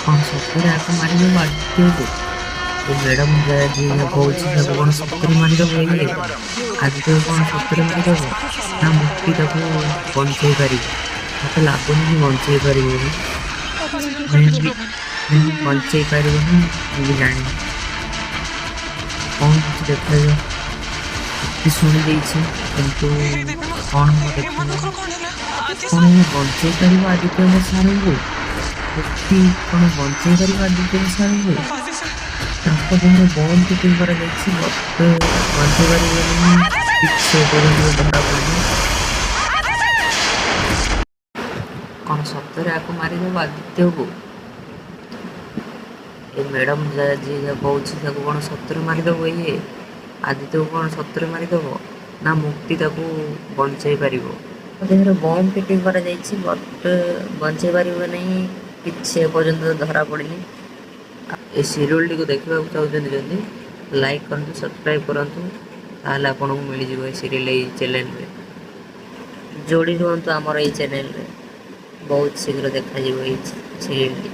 କ'ଣ ସତରେ ଆକୁ ମାରିଦେବ ଆଦିତ୍ୟକୁ? ଏ ମ୍ୟାଡ଼ାମ୍ ଯିଏ କହୁଛି, ତାକୁ କ'ଣ ସତରେ ମାରିଦେବ ଇଏ? ଆଦିତ୍ୟକୁ କ'ଣ ସତରେ ମାରିଦେବ ନା ମୁକ୍ତି ତାକୁ ବଞ୍ଚେଇ ପାରିବ? ମତେ ଲାଗୁନି କି ବଞ୍ଚେଇ ପାରିବ ବୋଲି। ମେ ବି ବଞ୍ଚେଇ ପାରିବନି, ମୁଁ ବି ଜାଣିନି କ'ଣ ହଉଛି। ଦେଖାଯାଉ। ମୁକ୍ତି ଶୁଣି ଦେଇଛି, କିନ୍ତୁ କ'ଣ ହବ ଦେଖାଯାଉ। କ'ଣ ଇଏ ବଞ୍ଚେଇ ପାରିବ ଆଦିତ୍ୟଙ୍କ ସାରଙ୍କୁ? ମୁକ୍ତି କ'ଣ ବଞ୍ଚେଇ ପାରିବ ଆଦିତ୍ୟଙ୍କ ସାରଙ୍କୁ? ତାଙ୍କ ଦେହରେ ବମ୍ ଫିଟିଂ କରାଯାଇଛି, ବଟ୍ ବଞ୍ଚେଇ ପାରିବନି। କିଛି ଏପର୍ଯ୍ୟନ୍ତ ଧରା ପଡ଼ିନି। କ'ଣ ସତରେ ଆକୁ ମାରିଦେବ ଆଦିତ୍ୟକୁ? ଏ ମ୍ୟାଡ଼ାମ୍ ଯିଏ କହୁଛି, ତାକୁ କ'ଣ ସତରେ ମାରିଦେବ ଇଏ? ଆଦିତ୍ୟକୁ କ'ଣ ସତରେ ମାରିଦେବ ନା ମୁକ୍ତି ତାକୁ ବଞ୍ଚେଇ ପାରିବ? ଦେହରେ ବମ୍ ଫିଟିଂ କରାଯାଇଛି, ବଟ୍ ବଞ୍ଚେଇ ପାରିବ ନାହିଁ। କିଛି ଏପର୍ଯ୍ୟନ୍ତ ଧରା ପଡ଼ିନି। ଏ ସିରିଏଲଟିକୁ ଦେଖିବାକୁ ଚାହୁଁଛନ୍ତି ଯଦି, ଲାଇକ୍ କରନ୍ତୁ, ସବସ୍କ୍ରାଇବ୍ କରନ୍ତୁ, ତାହେଲେ ଆପଣଙ୍କୁ ମିଳିଯିବ ଏ ସିରିଏଲ ଏଇ ଚ୍ୟାନେଲରେ। ଯୋଡ଼ି ରୁହନ୍ତୁ ଆମର ଏଇ ଚ୍ୟାନେଲରେ, ବହୁତ ଶୀଘ୍ର ଦେଖାଯିବ ଏଇ ସିରିଏଲଟି।